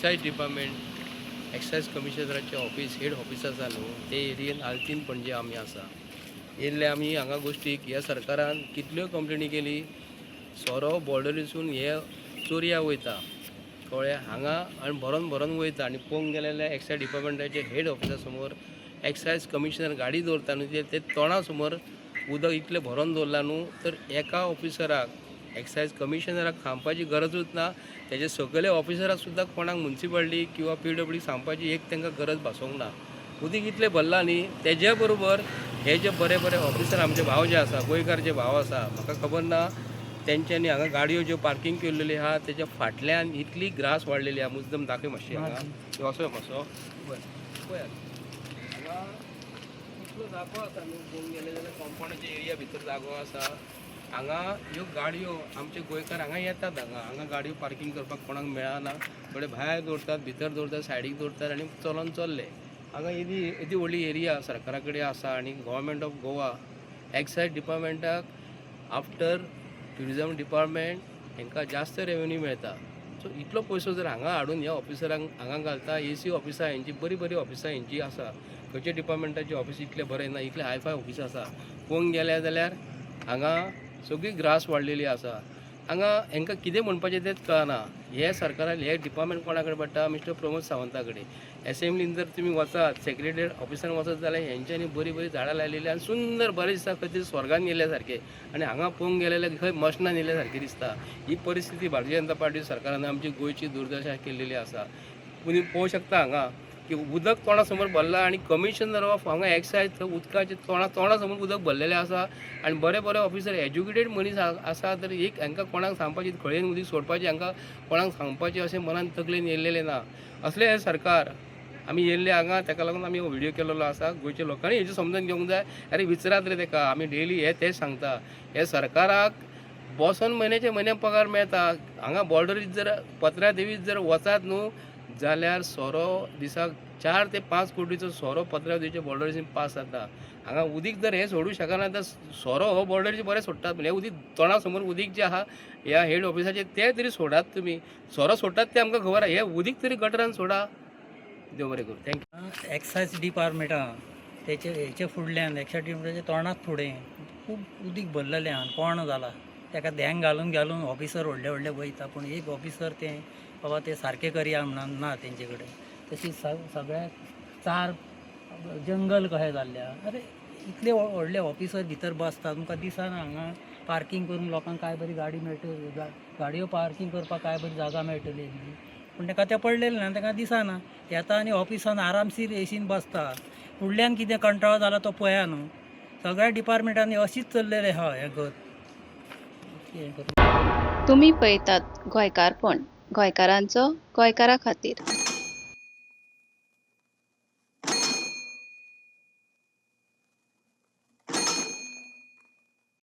Excise department, excise कमिशनराचें office, head office आसा न्हू, ते एरियेन आल्तीन पणजे आमी आसा. येयल्ले आमी हांगा गोश्टीक. ह्या सरकारान कितल्यो कंप्लेनी केली, सोरो बॉर्डरीसून हे चोरया वयता, कळ्ळें, हांगा आनी भरोन भरोन वयता. आनी पळोवंक गेले जाल्यार एक्सायज डिपार्टमेंटाचे हेड ऑफिसा समोर एक्सायज कमिशनर गाडी दवरता न्हू, ते तोंडा समोर उदक इतलें भरोन दवरलां न्हू, तर एका ऑफिसराक, एक्सायज कमिशनराक थांबपाची गरजूच ना. तेजे सगळे ऑफिसराक सुद्दां कोणाक मुन्सिपालिटी किंवा पीडब्ल्यूडी सांगपाची एक तांकां गरज भासोंक ना. उदीक इतलें भरलां न्ही. तेजे बरोबर हे जे बरे बरे ऑफिसर, आमचे भाव जे आसा, गोंयकार जे भाव आसा, म्हाका खबर ना तेंच्यांनी हांगा गाडयो ज्यो पार्कींग केल्ल्यो आहा, तेच्या फाटल्यान इतली ग्रास वाडलेली आहा. मुद्दम दाखय मातशी हांगा. वचो मातसो, पळय, पळयात हांगा इतलो जागो आसा न्हू. पळोवंक गेले जाल्यार कॉम्पावंडाच्या एरिया भितर जागो आसा. हांगा ह्यो गाडयो, आमचे गोंयकार हांगा येतात, हांगा हांगा गाडयो पार्कींग करपाक कोणाक मेळना. थोडे भायर दवरतात, भितर दवरतात, सायडीक दवरतात आनी चलोन चल्ले. हांगा येदी येदी व्हडली एरिया सरकारा कडेन आसा आनी गव्हर्मेंट ऑफ गोवा एक्सायज डिपार्टमेंटाक आफ्टर ट्युरिजम डिपार्टमेंट हांकां जास्त रेवेन्यू मेळटा. सो इतलो पयसो जर हांगा हाडून ह्या ऑफिसरांक हांगा घालता, एसी ऑफिसां हेंची, बरीं बरीं ऑफिसां हेंची आसा. खंयच्या डिपार्टमेंटाची ऑफिस इतलें बरें ना, इतलें हाय फाय ऑफिस आसा. पळोवंक गेले जाल्यार हांगा सगळी ग्रास वाडलेली आसा. हांगा हांकां कितें म्हणपाचें तेंच कळना. हे सरकारान हे डिपार्टमेंट कोणा कडेन पडटा? मिस्टर प्रमोद सावंता कडेन. एसेंब्लीन जर तुमी वचात, सेक्रेटरी ऑफिसान वचत जाल्यार हेंच्यांनी बरीं बरीं झाडां लायलेलीं आनी सुंदर बरें दिसता, खंय तरी स्वर्गान गेल्ल्या सारकें. आनी हांगा पळोवंक गेले जाल्यार खंय मशणान येयल्ल्या सारकें दिसता. ही परिस्थिती भारतीय जनता पार्टी सरकारान आमची गोंयची दुर्दशा केल्लेली आसा. तुमी पळोवंक शकता हांगा की उदक तोंडा समोर भरलां आनी कमिशनर ऑफ हांगा एक्सायज थंय उदकाचे तोंडा तोंडा समोर उदक भरलेलें आसा. आनी बरे बरे ऑफिसर, एज्युकेटेड मनीस आसा, तर एक हांकां कोणाक सांगपाची, खळयेन उदीक सोडपाची हांकां कोणाक सांगपाचें अशें मनान तकलेन येयल्लेलें ना. असलें हें सरकार आमी येयल्ले हांगा, ताका लागून आमी हो व्हिडियो केलेलो आसा. गोंयच्या लोकांनी हेजें समजून घेवंक जाय. अरे, विचारात रे तेका. आमी डेली हे तेच सांगता. हे सरकाराक बसोन म्हयन्याचे म्हयने पगार मेळटा. हांगा बॉर्डरीर जर पत्र्या देवीत जर वचात न्हू जाल्यार सोरो दिसाक 4 ते 5 कोटीचो सोरो पत्र्या देवीच्या बॉर्डरीसून पास जाता. हांगा उदीक जर हे सोडूं शकना तर सोरो हो बॉर्डरीचेर बरें सोडटात, पूण हें उदीक, तोंडा समोर उदीक जें आहा ह्या हेड ऑफिसाचें, तें तरी सोडात तुमी. सोरो सोडटात तें आमकां खबर आहा, हें उदीक तरी गटरान सोडा. देव बरें करूं, thank you. Excise डिपार्टमेंटा तेचे हेचे फुडल्यान, एक्सायज डिपार्टमेंटाच्या तोंडात फुडें खूब उदीक भरलेलें आहा, कोण जाला तेका धेंग घालून घालून ऑफिसर व्हडले व्हडले वयता, पूण एक ऑफिसर तें बाबा तें सारकें करया म्हणून ना तेंचे कडेन. तशी सगळ्याक चार जंगल कशें जाल्लें आहा. अरे, इतले व्हडले ऑफिसर भितर बसता, तुमकां दिसना हांगा पार्कींग करूंक लोकांक काय बरी गाडी मेळटली, गाडयो पार्कींग करपाक काय बरी जागा मेळटली आसली, पूण तेका तें पडलेलें ना, तेका दिसना. येता आनी ऑफिसान आरामशीर एसीन बसता. फुडल्यान कितें कंटाळो जाला तो पळया न्हू. सगळ्या डिपार्टमेंटांनी अशीच चल्लेलें आहा हें गत हें करून. तुमी पळयतात गोंयकारपण, गोंयकारांचो गोंयकारा खातीर.